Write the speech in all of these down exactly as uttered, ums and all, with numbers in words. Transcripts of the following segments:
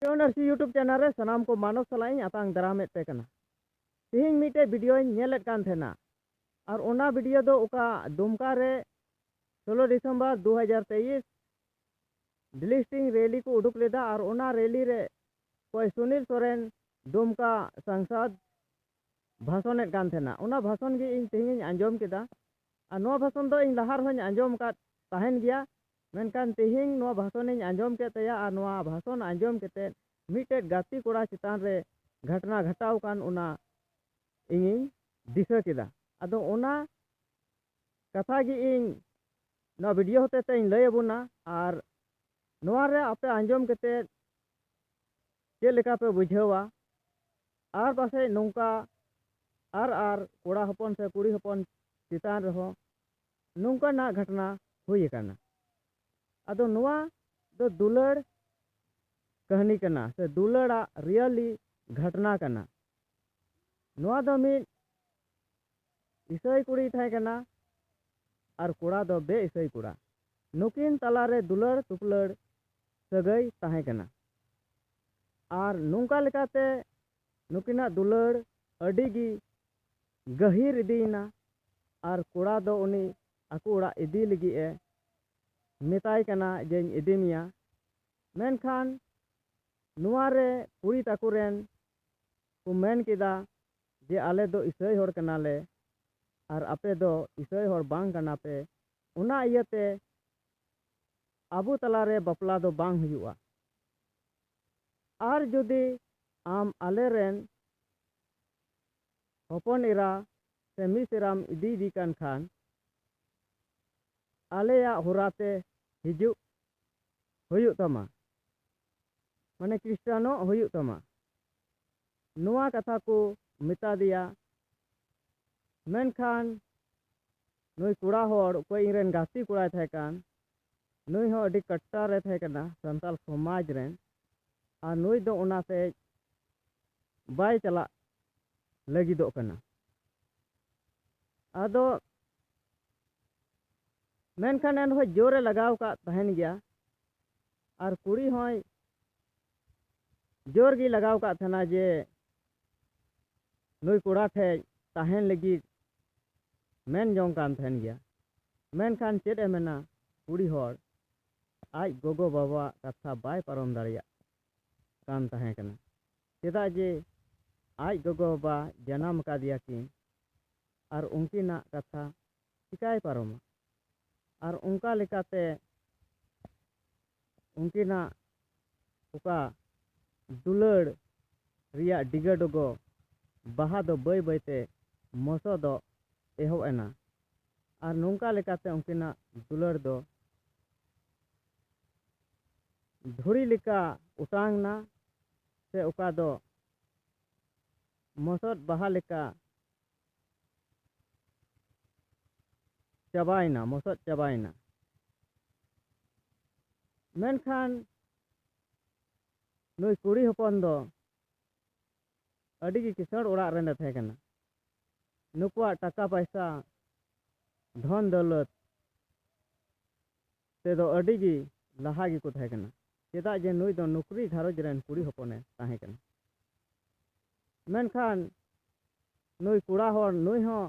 Narsi YouTube channel ᱨᱮ ᱥᱟᱱᱟᱢ ᱠᱚ ᱢᱟᱱᱚᱛ ᱥᱟᱞᱟᱜ ᱤᱧ ᱟᱛᱟᱝ ᱫᱟᱨᱟᱢᱮᱫ ᱯᱮ ᱠᱟᱱᱟ᱾ ᱛᱮᱦᱮᱧ ᱢᱤᱫᱴᱮᱡ videoᱧ ᱧᱮᱞᱮᱫ ᱠᱟᱱ ᱛᱟᱦᱮᱱᱟ, ᱟᱨ ᱚᱱᱟ video ᱫᱚ ᱚᱠᱟ ᱫᱩᱢᱠᱟ ᱨᱮ ᱥᱳᱞᱳ ᱰᱤᱥᱮᱢᱵᱚᱨ ᱫᱩ ᱦᱟᱡᱟᱨ ᱛᱮᱭᱤᱥ delisting rally ᱠᱚ ᱩᱰᱩᱠ ᱞᱮᱫᱟ, ᱟᱨ ᱚᱱᱟ rally ᱨᱮ ᱚᱠᱚᱭ ᱥᱩᱱᱤᱞ ᱥᱚᱨᱮᱱ ᱫᱩᱢᱠᱟ ᱥᱟᱝᱥᱚᱫᱽ ᱵᱷᱟᱥᱚᱱᱮᱫ ᱠᱟᱱ ᱛᱟᱦᱮᱱᱟ᱾ ᱚᱱᱟ ᱵᱷᱟᱥᱚᱱ ᱜᱮ ᱤᱧ ᱛᱮᱦᱮᱧᱤᱧ ᱟᱸᱡᱚᱢ ᱠᱮᱫᱟ᱾ ᱟᱨ ᱱᱚᱣᱟ ᱵᱷᱟᱥᱚᱱ ᱫᱚ ᱤᱧ ᱞᱟᱦᱟ ᱨᱮᱦᱚᱸᱧ ᱟᱸᱡᱚᱢ ᱟᱠᱟᱫ ᱛᱟᱦᱮᱱ ᱜᱮᱭᱟ, ᱢᱮᱱᱠᱷᱟᱱ ᱛᱮᱦᱮᱧ ᱱᱚᱣᱟ ᱵᱷᱟᱥᱚᱱᱤᱧ ᱟᱸᱡᱚᱢ ᱠᱮᱫ ᱛᱟᱭᱟ, ᱟᱨ ᱱᱚᱣᱟ ᱵᱷᱟᱥᱚᱱ ᱟᱸᱡᱚᱢ ᱠᱟᱛᱮᱫ ᱢᱤᱫᱴᱮᱡ ᱜᱟᱛᱮ ᱠᱚᱲᱟ ᱪᱮᱛᱟᱱ ᱨᱮ ᱜᱷᱟᱴᱱᱟ ᱜᱷᱟᱴᱟᱣ ᱟᱠᱟᱱ, ᱚᱱᱟ ᱤᱧᱤᱧ ᱫᱤᱥᱟᱹ ᱠᱮᱫᱟ᱾ ᱟᱫᱚ ᱚᱱᱟ ᱠᱟᱛᱷᱟ ᱜᱮ ᱤᱧ ᱱᱚᱣᱟ video ᱦᱚᱛᱮ ᱛᱮᱧ ᱞᱟᱹᱭ ᱟᱵᱚᱱᱟ, ᱟᱨ ᱱᱚᱣᱟ ᱨᱮ ᱟᱯᱮ ᱟᱸᱡᱚᱢ ᱠᱟᱛᱮᱫ ᱪᱮᱫ ᱞᱮᱠᱟ ᱯᱮ ᱵᱩᱡᱷᱟᱹᱣᱟ, ᱟᱨ ᱯᱟᱥᱮᱡ ᱱᱚᱝᱠᱟ ᱟᱨ ᱟᱨ ᱠᱚᱲᱟ ᱦᱚᱯᱚᱱ ᱥᱮ ᱠᱩᱲᱤ ᱦᱚᱯᱚᱱ ᱪᱮᱛᱟᱱ ᱨᱮᱦᱚᱸ ᱱᱚᱝᱠᱟᱱᱟᱜ ᱜᱷᱚᱴᱱᱟ ᱦᱩᱭ ᱟᱠᱟᱱᱟ᱾ ᱟᱫᱚ ᱱᱚᱣᱟ ᱫᱚ ᱫᱩᱞᱟᱹᱲ ᱠᱟᱹᱦᱱᱤ ᱠᱟᱱᱟ ᱥᱮ ᱫᱩᱞᱟᱹᱲᱟᱜ really ᱜᱷᱚᱴᱱᱟ ᱠᱟᱱᱟ᱾ ᱱᱚᱣᱟ ᱫᱚ ᱢᱤᱫ ᱤᱥᱟᱹᱭ ᱠᱩᱲᱤᱭ ᱛᱟᱦᱮᱸ ᱠᱟᱱᱟ ᱟᱨ ᱠᱚᱲᱟ ᱫᱚ ᱵᱮ ᱤᱥᱟᱹᱭ ᱠᱚᱲᱟ᱾ ᱱᱩᱠᱤᱱ ᱛᱟᱞᱟᱨᱮ ᱫᱩᱞᱟᱹᱲ ᱫᱩᱯᱞᱟᱹᱲ ᱥᱟᱹᱜᱟᱹᱭ ᱛᱟᱦᱮᱸ ᱠᱟᱱᱟ᱾ ᱟᱨ ᱱᱚᱝᱠᱟ ᱞᱮᱠᱟᱛᱮ ᱱᱩᱠᱤᱱᱟᱜ ᱫᱩᱞᱟᱹᱲ ᱟᱹᱰᱤ ᱜᱮ ᱜᱟᱹᱦᱤᱨ ᱤᱫᱤᱭᱮᱱᱟ᱾ ᱟᱨ ᱠᱚᱲᱟ ᱫᱚ ᱩᱱᱤ ᱟᱠᱚ ᱚᱲᱟᱜ ᱤᱫᱤ ᱞᱟᱹᱜᱤᱫ ᱮ ᱢᱮᱛᱟᱭ ᱠᱟᱱᱟ ᱡᱮᱧ ᱤᱫᱤ ᱢᱮᱭᱟ᱾ ᱢᱮᱱᱠᱷᱟᱱ ᱱᱚᱣᱟ ᱨᱮ ᱠᱩᱲᱤ ᱛᱟᱠᱚ ᱨᱮᱱ ᱠᱚ ᱢᱮᱱ ᱠᱮᱫᱟ ᱡᱮ ᱟᱞᱮ ᱫᱚ ᱤᱥᱟᱹᱭ ᱦᱚᱲ ᱠᱟᱱᱟᱞᱮ ᱟᱨ ᱟᱯᱮ ᱫᱚ ᱤᱥᱟᱹᱭ ᱦᱚᱲ ᱵᱟᱝ ᱠᱟᱱᱟ ᱯᱮ, ᱚᱱᱟ ᱤᱭᱟᱹᱛᱮ ᱟᱵᱚ ᱛᱟᱞᱟᱨᱮ ᱵᱟᱯᱞᱟ ᱫᱚ ᱵᱟᱝ ᱦᱩᱭᱩᱜᱼᱟ᱾ ᱟᱨ ᱡᱩᱫᱤ ᱟᱢ ᱟᱞᱮ ᱨᱮᱱ ᱦᱚᱯᱚᱱ ᱮᱨᱟ ᱥᱮ ᱢᱤᱥ ᱮᱨᱟᱢ ᱤᱫᱤᱭᱮᱫᱮ ᱠᱟᱱ ᱠᱷᱟᱱ, ᱟᱞᱮᱭᱟᱜ ᱦᱚᱨᱟ ᱛᱮ ᱦᱤᱡᱩᱜ ᱦᱩᱭᱩᱜ ᱛᱟᱢᱟ, ᱢᱟᱱᱮ ᱠᱷᱨᱤᱥᱴᱟᱱᱚᱜ ᱦᱩᱭᱩᱜ ᱛᱟᱢᱟ᱾ ᱱᱚᱣᱟ ᱠᱟᱛᱷᱟ ᱠᱚ ᱢᱮᱛᱟ ᱫᱮᱭᱟ᱾ ᱢᱮᱱᱠᱷᱟᱱ ᱱᱩᱭ ᱠᱚᱲᱟ ᱦᱚᱲ, ᱚᱠᱚᱭ ᱤᱧ ᱨᱮᱱ ᱜᱟᱛᱮ ᱠᱚᱲᱟᱭ ᱛᱟᱦᱮᱸ ᱠᱟᱱ, ᱱᱩᱭ ᱦᱚᱸ ᱟᱹᱰᱤ ᱠᱟᱴᱴᱟᱨ ᱮ ᱛᱟᱦᱮᱸ ᱠᱟᱱᱟ ᱥᱟᱱᱛᱟᱲ ᱥᱚᱢᱟᱡᱽ ᱨᱮᱱ, ᱟᱨ ᱱᱩᱭ ᱫᱚ ᱚᱱᱟᱛᱮ ᱵᱟᱭ ᱪᱟᱞᱟᱜ ᱞᱟᱹᱜᱤᱫᱚᱜ ᱠᱟᱱᱟ᱾ ᱟᱫᱚ ᱢᱮᱱᱠᱷᱟᱱ ᱮᱱᱦᱚᱸ ᱡᱳᱨᱮ ᱞᱟᱜᱟᱣ ᱟᱠᱟᱫ ᱛᱟᱦᱮᱱ ᱜᱮᱭᱟ, ᱟᱨ ᱠᱩᱲᱤ ᱦᱚᱸᱭ ᱡᱳᱨ ᱜᱮ ᱞᱟᱜᱟᱣ ᱠᱟᱫ ᱛᱟᱦᱮᱱᱟ ᱡᱮ ᱱᱩᱭ ᱠᱚᱲᱟ ᱴᱷᱮᱡ ᱛᱟᱦᱮᱱ ᱞᱟᱹᱜᱤᱫ ᱢᱮᱱ ᱡᱚᱝ ᱠᱟᱱ ᱛᱟᱦᱮᱱ ᱜᱮᱭᱟ᱾ ᱢᱮᱱᱠᱷᱟᱱ ᱪᱮᱫ ᱮ ᱢᱮᱱᱟ, ᱠᱩᱲᱤ ᱦᱚᱲ ᱟᱡ ᱜᱚᱜᱚ ᱵᱟᱵᱟᱣᱟᱜ ᱠᱟᱛᱷᱟ ᱵᱟᱭ ᱯᱟᱨᱚᱢ ᱫᱟᱲᱮᱭᱟᱜ ᱠᱟᱱ ᱛᱟᱦᱮᱸ ᱠᱟᱱᱟ᱾ ᱪᱮᱫᱟᱜ ᱡᱮ ᱟᱡ ᱜᱚᱜᱚ ᱵᱟᱵᱟ ᱡᱟᱱᱟᱢ ᱟᱠᱟᱫᱮᱭᱟ ᱠᱤᱱ ᱟᱨ ᱩᱱᱠᱤᱱᱟᱜ ᱠᱟᱛᱷᱟ ᱪᱤᱠᱟᱭ ᱯᱟᱨᱚᱢᱟ? ᱟᱨ ᱚᱱᱠᱟ ᱞᱮᱠᱟᱛᱮ ᱩᱱᱠᱤᱱᱟᱜ ᱚᱠᱟ ᱫᱩᱞᱟᱹᱲ ᱨᱮᱭᱟᱜ ᱰᱤᱜᱟᱹ ᱰᱚᱜᱚ ᱵᱟᱦᱟ ᱫᱚ ᱵᱟᱹᱭ ᱵᱟᱹᱭᱛᱮ ᱢᱚᱥᱚᱫᱚᱜ ᱮᱦᱚᱵ ᱮᱱᱟ᱾ ᱟᱨ ᱱᱚᱝᱠᱟ ᱞᱮᱠᱟᱛᱮ ᱩᱱᱠᱤᱱᱟᱜ ᱫᱩᱞᱟᱹᱲ ᱫᱚ ᱫᱷᱩᱲᱤ ᱞᱮᱠᱟ ᱚᱴᱟᱝ ᱮᱱᱟ, ᱥᱮ ᱚᱠᱟ ᱫᱚ ᱢᱚᱥᱚᱫ ᱵᱟᱦᱟ ᱞᱮᱠᱟ ᱪᱟᱵᱟᱭᱮᱱᱟ, ᱢᱚᱥᱚᱫ ᱪᱟᱵᱟᱭᱮᱱᱟ᱾ ᱢᱮᱱᱠᱷᱟᱱ ᱱᱩᱭ ᱠᱩᱲᱤ ᱦᱚᱯᱚᱱ ᱫᱚ ᱟᱹᱰᱤ ᱜᱮ ᱠᱤᱥᱟᱹᱬ ᱚᱲᱟᱜ ᱨᱮᱱᱮ ᱛᱟᱦᱮᱸ ᱠᱟᱱᱟ᱾ ᱱᱩᱠᱩᱣᱟᱜ ᱴᱟᱠᱟ ᱯᱟᱭᱥᱟ, ᱫᱷᱚᱱ ᱫᱚᱞᱚᱛ ᱛᱮᱫᱚ ᱟᱹᱰᱤ ᱜᱮ ᱞᱟᱦᱟ ᱜᱮᱠᱚ ᱛᱟᱦᱮᱸ ᱠᱟᱱᱟ᱾ ᱪᱮᱫᱟᱜ ᱡᱮ ᱱᱩᱭ ᱫᱚ ᱱᱩᱠᱨᱤ ᱜᱷᱟᱨᱚᱸᱡᱽ ᱨᱮᱱ ᱠᱩᱲᱤ ᱦᱚᱯᱚᱱᱮ ᱛᱟᱦᱮᱸ ᱠᱟᱱᱟ᱾ ᱢᱮᱱᱠᱷᱟᱱ ᱱᱩᱭ ᱠᱚᱲᱟ ᱦᱚᱲ, ᱱᱩᱭ ᱦᱚᱸ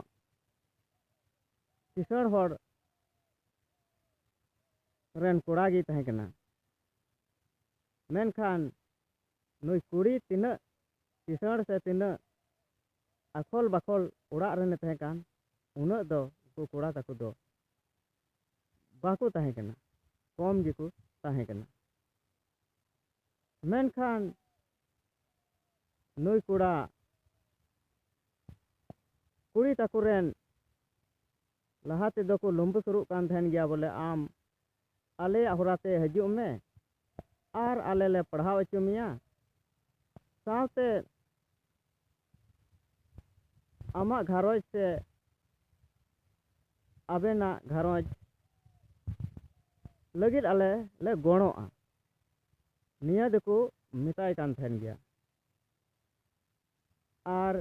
ᱠᱤᱥᱟᱹᱬ ᱦᱚᱲ ᱨᱮᱱ ᱠᱚᱲᱟ ᱜᱮᱭ ᱛᱟᱦᱮᱸ ᱠᱟᱱᱟ᱾ ᱢᱮᱱᱠᱷᱟᱱ ᱱᱩᱭ ᱠᱩᱲᱤ ᱛᱤᱱᱟᱹᱜ ᱠᱤᱥᱟᱹᱬ ᱥᱮ ᱛᱤᱱᱟᱹᱜ ᱟᱠᱷᱚᱞ ᱵᱟᱠᱷᱚᱞ ᱚᱲᱟᱜ ᱨᱮᱱᱮ ᱛᱟᱦᱮᱸ ᱠᱟᱱ, ᱩᱱᱟᱹᱜ ᱫᱚ ᱩᱱᱠᱩ ᱠᱚᱲᱟ ᱛᱟᱠᱚ ᱫᱚ ᱵᱟᱠᱚ ᱛᱟᱦᱮᱸ ᱠᱟᱱᱟ, ᱠᱚᱢ ᱜᱮᱠᱚ ᱛᱟᱦᱮᱸ ᱠᱟᱱᱟ᱾ ᱢᱮᱱᱠᱷᱟᱱ ᱱᱩᱭ ᱠᱚᱲᱟ ᱠᱩᱲᱤ ᱛᱟᱠᱚ ᱨᱮᱱ ᱞᱟᱦᱟ ᱛᱮᱫᱚ ᱠᱚ ᱞᱩᱢᱵᱩ ᱥᱩᱨᱩᱜ ᱠᱟᱱ ᱛᱟᱦᱮᱱ ᱜᱮᱭᱟ, ᱵᱚᱞᱮ, ᱟᱢ ᱟᱞᱮᱭᱟᱜ ᱦᱚᱨᱟ ᱛᱮ ᱦᱤᱡᱩᱜ ᱢᱮ ᱟᱨ ᱟᱞᱮ ᱞᱮ ᱯᱟᱲᱦᱟᱣ ᱦᱚᱪᱚ ᱢᱮᱭᱟ, ᱥᱟᱶᱛᱮ ᱟᱢᱟᱜ ᱜᱷᱟᱨᱚᱸᱡᱽ ᱥᱮ ᱟᱵᱮᱱᱟᱜ ᱜᱷᱟᱨᱚᱸᱡᱽ ᱞᱟᱹᱜᱤᱫ ᱟᱞᱮ ᱞᱮ ᱜᱚᱲᱚᱜᱼᱟ, ᱱᱤᱭᱟᱹ ᱫᱚᱠᱚ ᱢᱮᱛᱟᱭ ᱠᱟᱱ ᱛᱟᱦᱮᱱ ᱜᱮᱭᱟ᱾ ᱟᱨ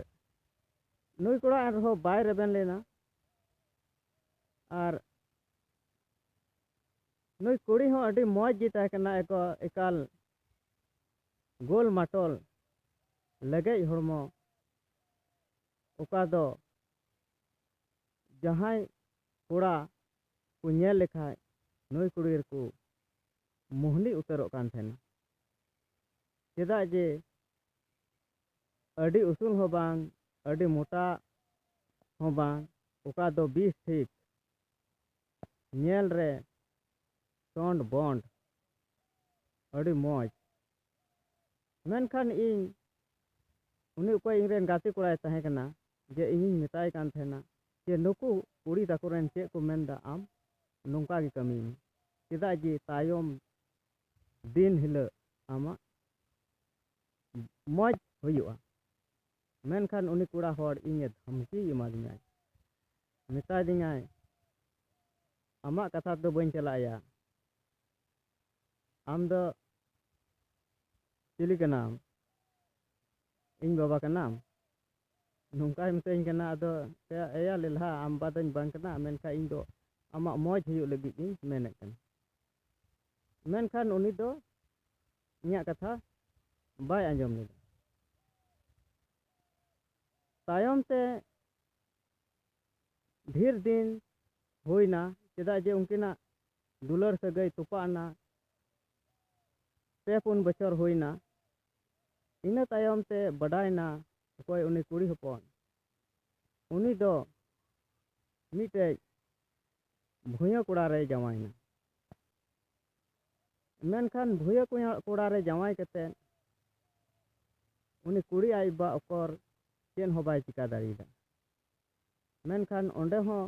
ᱱᱩᱭ ᱠᱚᱲᱟ ᱮᱱ ᱨᱮᱦᱚᱸ ᱵᱟᱭ ᱨᱮᱵᱮᱱ ᱞᱮᱱᱟ᱾ ᱟᱨ ᱱᱩᱭ ᱠᱩᱲᱤ ᱦᱚᱸ ᱟᱹᱰᱤ ᱢᱚᱡᱽ ᱜᱮ ᱛᱟᱦᱮᱸ ᱠᱟᱱᱟ, ᱮᱠᱚ-, ᱮᱠᱟᱞ ᱜᱳᱞ ᱢᱟᱴᱚᱞ ᱞᱮᱜᱮᱡ ᱦᱚᱲᱢᱚ, ᱚᱠᱟ ᱫᱚ ᱡᱟᱦᱟᱸᱭ ᱠᱚᱲᱟ ᱠᱚ ᱧᱮᱞ ᱞᱮᱠᱷᱟᱡ ᱱᱩᱭ ᱠᱩᱲᱤ ᱨᱮᱠᱚ ᱢᱳᱦᱱᱤ ᱩᱛᱟᱹᱨᱚᱜ ᱠᱟᱱ ᱛᱟᱦᱮᱱᱟ᱾ ᱪᱮᱫᱟᱜ ᱡᱮ ᱟᱹᱰᱤ ᱩᱥᱩᱞ ᱦᱚᱸ ᱵᱟᱝ, ᱟᱹᱰᱤ ᱢᱚᱴᱟ ᱦᱚᱸ ᱵᱟᱝ, ᱚᱠᱟ ᱫᱚ ᱵᱤᱥ ᱴᱷᱤᱠ ᱧᱮᱞ ᱨᱮ ᱥᱚᱸᱰ ᱵᱚᱸᱰ, ᱟᱹᱰᱤ ᱢᱚᱡᱽ᱾ ᱢᱮᱱᱠᱷᱟᱱ ᱤᱧ, ᱩᱱᱤ ᱚᱠᱚᱭ ᱤᱧᱨᱮᱱ ᱜᱟᱛᱮ ᱠᱚᱲᱟᱭ ᱛᱟᱦᱮᱸ ᱠᱟᱱᱟ, ᱡᱮ ᱤᱧᱤᱧ ᱢᱮᱛᱟᱭ ᱠᱟᱱ ᱛᱟᱦᱮᱱᱟ ᱡᱮ ᱱᱩᱠᱩ ᱠᱩᱲᱤ ᱛᱟᱠᱚ ᱨᱮᱱ ᱪᱮᱫ ᱠᱚ ᱢᱮᱱᱫᱟ, ᱟᱢ ᱱᱚᱝᱠᱟ ᱜᱮ ᱠᱟᱹᱢᱤᱭ ᱢᱮ, ᱪᱮᱫᱟᱜ ᱡᱮ ᱛᱟᱭᱚᱢ ᱫᱤᱱ ᱦᱤᱞᱳᱜ ᱟᱢᱟᱜ ᱢᱚᱡᱽ ᱦᱩᱭᱩᱜᱼᱟ᱾ ᱢᱮᱱᱠᱷᱟᱱ ᱩᱱᱤ ᱠᱚᱲᱟ ᱦᱚᱲ ᱤᱧᱮ ᱫᱷᱟᱢᱠᱤ ᱮᱢᱟᱫᱤᱧᱟᱭ, ᱢᱮᱛᱟᱫᱤᱧᱟᱭ, "ᱟᱢᱟᱜ ᱠᱟᱛᱷᱟ ᱛᱮᱫᱚ ᱵᱟᱹᱧ ᱪᱟᱞᱟᱜᱼᱟ ᱭᱟ, ᱟᱢ ᱫᱚ ᱪᱤᱞᱤ ᱠᱟᱱᱟᱢ? ᱤᱧ ᱵᱟᱵᱟ ᱠᱟᱱᱟᱢ?" ᱱᱚᱝᱠᱟᱭ ᱢᱤᱛᱟᱹᱧ ᱠᱟᱱᱟ᱾ ᱟᱫᱚ ᱮᱭᱟ ᱞᱮᱞᱦᱟ, ᱟᱢ ᱵᱟᱵᱟ ᱫᱚᱧ ᱵᱟᱝ ᱠᱟᱱᱟ, ᱢᱮᱱᱠᱷᱟᱱ ᱤᱧ ᱫᱚ ᱟᱢᱟᱜ ᱢᱚᱡᱽ ᱦᱩᱭᱩᱜ ᱞᱟᱹᱜᱤᱫ ᱤᱧ ᱢᱮᱱᱮᱫ ᱠᱟᱱᱟ᱾ ᱢᱮᱱᱠᱷᱟᱱ ᱩᱱᱤ ᱫᱚ ᱤᱧᱟᱹᱜ ᱠᱟᱛᱷᱟ ᱵᱟᱭ ᱟᱸᱡᱚᱢ ᱞᱮᱫᱟ᱾ ᱛᱟᱭᱚᱢ ᱛᱮ ᱰᱷᱮᱨ ᱫᱤᱱ ᱦᱩᱭᱱᱟ, ᱪᱮᱫᱟᱜ ᱡᱮ ᱩᱱᱠᱤᱱᱟᱜ ᱫᱩᱞᱟᱹᱲ ᱥᱟᱹᱜᱟᱹᱭ ᱛᱚᱯᱟᱜ ᱮᱱᱟ᱾ ᱯᱮ ᱯᱩᱱ ᱵᱚᱪᱷᱚᱨ ᱦᱩᱭᱱᱟ᱾ ᱤᱱᱟᱹ ᱛᱟᱭᱚᱢ ᱛᱮ ᱵᱟᱰᱟᱭᱱᱟ ᱚᱠᱚᱭ ᱩᱱᱤ ᱠᱩᱲᱤ ᱦᱚᱯᱚᱱ, ᱩᱱᱤ ᱫᱚ ᱢᱤᱫᱴᱮᱡ ᱵᱷᱩᱭᱟᱹ ᱠᱚᱲᱟ ᱨᱮᱭ ᱡᱟᱶᱟᱭᱮᱱᱟ᱾ ᱢᱮᱱᱠᱷᱟᱱ ᱵᱷᱩᱭᱟᱹ ᱠᱚᱲᱟ ᱨᱮ ᱡᱟᱶᱟᱭ ᱠᱟᱛᱮᱫ ᱩᱱᱤ ᱠᱩᱲᱤ ᱟᱡ ᱵᱟᱵᱟ ᱚᱠᱚᱨ ᱪᱮᱫ ᱦᱚᱸ ᱵᱟᱭ ᱪᱤᱠᱟ ᱫᱟᱲᱮᱭᱟᱫᱟ᱾ ᱢᱮᱱᱠᱷᱟᱱ ᱚᱸᱰᱮ ᱦᱚᱸ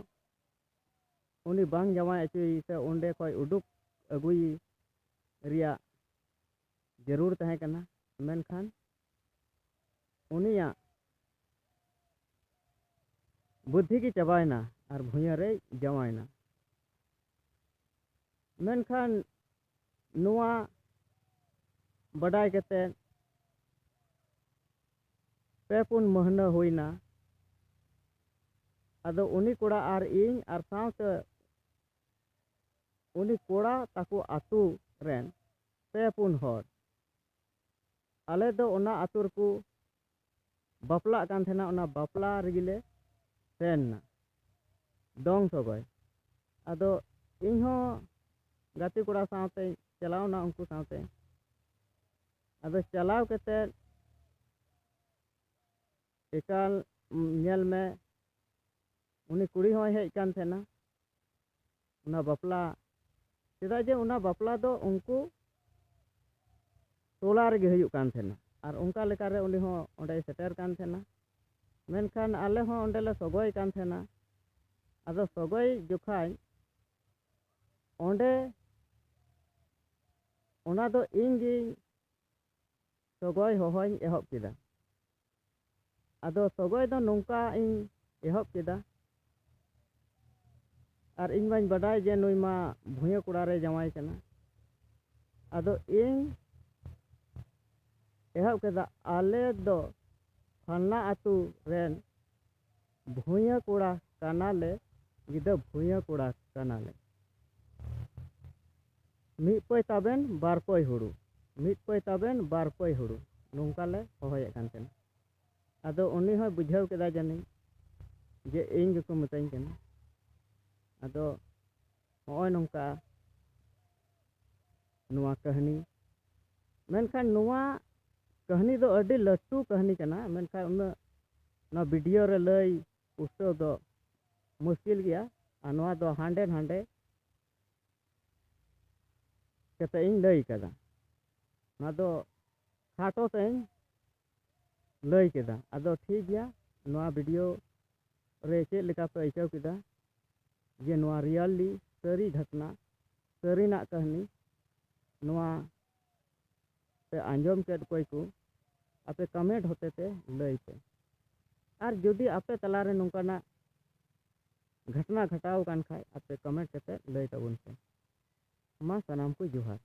ᱩᱱᱤ ᱵᱟᱝ ᱡᱟᱶᱟᱭ ᱦᱚᱪᱚᱭᱮ ᱥᱮ ᱚᱸᱰᱮ ᱠᱷᱚᱡ ᱩᱰᱩᱠ ᱟᱹᱜᱩᱭᱮ ᱨᱮᱭᱟᱜ ᱡᱟᱹᱨᱩᱲ ᱛᱟᱦᱮᱸ ᱠᱟᱱᱟ᱾ ᱢᱮᱱᱠᱷᱟᱱ ᱩᱱᱤᱭᱟᱜ ᱵᱩᱫᱽᱫᱷᱤ ᱜᱮ ᱪᱟᱵᱟᱭᱮᱱᱟ ᱟᱨ ᱵᱷᱩᱭᱟᱹ ᱨᱮᱭ ᱡᱟᱶᱟᱭᱮᱱᱟ᱾ ᱢᱮᱱᱠᱷᱟᱱ ᱱᱚᱣᱟ ᱵᱟᱰᱟᱭ ᱠᱟᱛᱮᱫ ᱯᱮ ᱯᱩᱱ ᱢᱟᱹᱦᱱᱟᱹ ᱦᱩᱭᱱᱟ᱾ ᱟᱫᱚ ᱩᱱᱤ ᱠᱚᱲᱟ ᱟᱨ ᱤᱧ ᱟᱨ ᱥᱟᱶᱛᱮ ᱩᱱᱤ ᱠᱚᱲᱟ ᱛᱟᱠᱚ ᱟᱹᱛᱩ ᱨᱮᱱ ᱯᱮ ᱯᱩᱱ ᱦᱚᱲ ᱟᱞᱮ ᱫᱚ ᱚᱱᱟ ᱟᱹᱛᱩ ᱨᱮᱠᱚ ᱵᱟᱯᱞᱟᱜ ᱠᱟᱱ ᱛᱟᱦᱮᱱᱟ, ᱚᱱᱟ ᱵᱟᱯᱞᱟ ᱨᱮᱜᱮ ᱞᱮ ᱥᱮᱱ ᱮᱱᱟ, ᱫᱚᱝ ᱥᱚᱜᱚᱭ᱾ ᱟᱫᱚ ᱤᱧ ᱦᱚᱸ ᱜᱟᱛᱮ ᱠᱚᱲᱟ ᱥᱟᱶᱛᱮᱧ ᱪᱟᱞᱟᱣ ᱮᱱᱟ, ᱩᱱᱠᱩ ᱥᱟᱶᱛᱮ᱾ ᱟᱫᱚ ᱪᱟᱞᱟᱣ ᱠᱟᱛᱮᱫ ᱮᱠᱟᱞ, ᱧᱮᱞ ᱢᱮ, ᱩᱱᱤ ᱠᱩᱲᱤ ᱦᱚᱸᱭ ᱦᱮᱡ ᱠᱟᱱ ᱛᱟᱦᱮᱱᱟ ᱚᱱᱟ ᱵᱟᱯᱞᱟ᱾ ᱪᱮᱫᱟᱜ ᱡᱮ ᱚᱱᱟ ᱵᱟᱯᱞᱟ ᱫᱚ ᱩᱱᱠᱩ ᱴᱚᱞᱟ ᱨᱮᱜᱮ ᱦᱩᱭᱩᱜ ᱠᱟᱱ ᱛᱟᱦᱮᱱᱟ, ᱟᱨ ᱚᱱᱠᱟ ᱞᱮᱠᱟᱨᱮ ᱩᱱᱤ ᱦᱚᱸ ᱚᱸᱰᱮᱭ ᱥᱮᱴᱮᱨ ᱠᱟᱱ ᱛᱟᱦᱮᱱᱟ᱾ ᱢᱮᱱᱠᱷᱟᱱ ᱟᱞᱮ ᱦᱚᱸ ᱚᱸᱰᱮ ᱞᱮ ᱥᱚᱜᱚᱭ ᱠᱟᱱ ᱛᱟᱦᱮᱱᱟ᱾ ᱟᱫᱚ ᱥᱚᱜᱚᱭ ᱡᱚᱠᱷᱟᱡ ᱚᱸᱰᱮ, ᱚᱱᱟ ᱫᱚ ᱤᱧ ᱜᱤᱧ ᱥᱚᱜᱚᱭ ᱦᱚᱦᱚᱧ ᱮᱦᱚᱵ ᱠᱮᱫᱟ᱾ ᱟᱫᱚ ᱥᱚᱜᱚᱭ ᱫᱚ ᱱᱚᱝᱠᱟ ᱤᱧ ᱮᱦᱚᱵ ᱠᱮᱫᱟ, ᱟᱨ ᱤᱧ ᱢᱟᱧ ᱵᱟᱰᱟᱭ ᱡᱮ ᱱᱩᱭ ᱢᱟ ᱵᱷᱩᱭᱟᱹ ᱠᱚᱲᱟ ᱨᱮ ᱡᱟᱶᱟᱭ ᱠᱟᱱᱟ᱾ ᱟᱫᱚ ᱤᱧ ᱮᱦᱚᱵ ᱠᱮᱫᱟ, ᱟᱞᱮ ᱫᱚ ᱯᱷᱟᱞᱱᱟ ᱟᱹᱛᱩ ᱨᱮᱱ ᱵᱷᱩᱭᱟᱹ ᱠᱚᱲᱟ ᱠᱟᱱᱟᱞᱮ, ᱜᱤᱫᱟᱹ ᱵᱷᱩᱭᱟᱹ ᱠᱚᱲᱟ ᱠᱟᱱᱟᱞᱮ᱾ ᱢᱤᱫ ᱯᱟᱹᱭ ᱛᱟᱵᱮᱱ ᱵᱟᱨ ᱯᱟᱹᱭ ᱦᱩᱲᱩ, ᱢᱤᱫ ᱯᱟᱹᱭ ᱛᱟᱵᱮᱱ ᱵᱟᱨ ᱯᱟᱹᱭ ᱦᱩᱲᱩ, ᱱᱚᱝᱠᱟ ᱞᱮ ᱦᱚᱦᱚᱭᱮᱫ ᱠᱟᱱ ᱛᱟᱦᱮᱱᱟ᱾ ᱟᱫᱚ ᱩᱱᱤ ᱦᱚᱸᱭ ᱵᱩᱡᱷᱟᱹᱣ ᱠᱮᱫᱟ ᱡᱟᱹᱱᱤᱡ ᱡᱮ ᱤᱧ ᱜᱮᱠᱚ ᱢᱤᱛᱟᱹᱧ ᱠᱟᱱᱟ᱾ ᱟᱫᱚ ᱦᱚᱸᱜᱼᱚᱭ ᱱᱚᱝᱠᱟ ᱱᱚᱣᱟ ᱠᱟᱹᱦᱱᱤ᱾ ᱢᱮᱱᱠᱷᱟᱱ ᱱᱚᱣᱟ ᱠᱟᱹᱦᱱᱤ ᱫᱚ ᱟᱹᱰᱤ ᱞᱟᱹᱴᱩ ᱠᱟᱹᱦᱱᱤ ᱠᱟᱱᱟ, ᱢᱮᱱᱠᱷᱟᱱ ᱩᱱᱟᱹᱜ ᱱᱚᱣᱟ ᱵᱷᱤᱰᱤᱭᱳ ᱨᱮ ᱞᱟᱹᱭ ᱯᱩᱥᱴᱟᱹᱣ ᱫᱚ ᱢᱩᱥᱠᱤᱞ ᱜᱮᱭᱟ᱾ ᱟᱨ ᱱᱚᱣᱟ ᱫᱚ ᱦᱟᱸᱰᱮ ᱱᱟᱸᱰᱮ ᱠᱟᱛᱮ ᱤᱧ ᱞᱟᱹᱭ ᱠᱟᱫᱟ᱾ ᱱᱚᱣᱟ ᱫᱚ ᱠᱷᱟᱴᱚ ᱛᱮᱧ ᱞᱟᱹᱭ ᱠᱮᱫᱟ᱾ ᱟᱫᱚ ᱴᱷᱤᱠ ᱜᱮᱭᱟ, ᱱᱚᱣᱟ ᱵᱷᱤᱰᱤᱭᱳ ᱨᱮ ᱪᱮᱫ ᱞᱮᱠᱟ ᱯᱮ ᱟᱹᱭᱠᱟᱹᱣ ᱠᱮᱫᱟ ᱡᱮ ᱱᱚᱣᱟ ᱨᱤᱭᱟᱞᱤ ᱥᱟᱹᱨᱤ ᱜᱷᱚᱴᱱᱟ, ᱥᱟᱹᱨᱤᱱᱟᱜ ᱠᱟᱹᱦᱱᱤ, ᱱᱚᱣᱟ ᱯᱮ ᱟᱸᱡᱚᱢ ᱠᱮᱫ ᱚᱠᱚᱭ ᱠᱚ, ᱟᱯᱮ ᱠᱚᱢᱮᱱᱴ ᱦᱚᱛᱮ ᱛᱮ ᱞᱟᱹᱭ ᱯᱮ᱾ ᱟᱨ ᱡᱩᱫᱤ ᱟᱯᱮ ᱛᱟᱞᱟᱨᱮ ᱱᱚᱝᱠᱟᱱᱟᱜ ᱜᱷᱚᱴᱱᱟ ᱜᱷᱚᱴᱟᱣ ᱟᱠᱟᱱ ᱠᱷᱟᱡ, ᱟᱯᱮ ᱠᱚᱢᱮᱱᱴ ᱠᱟᱛᱮ ᱞᱟᱹᱭ ᱛᱟᱵᱚᱱ ᱯᱮ᱾ ᱢᱟ ᱥᱟᱱᱟᱢ ᱠᱚ ᱡᱚᱦᱟᱨ᱾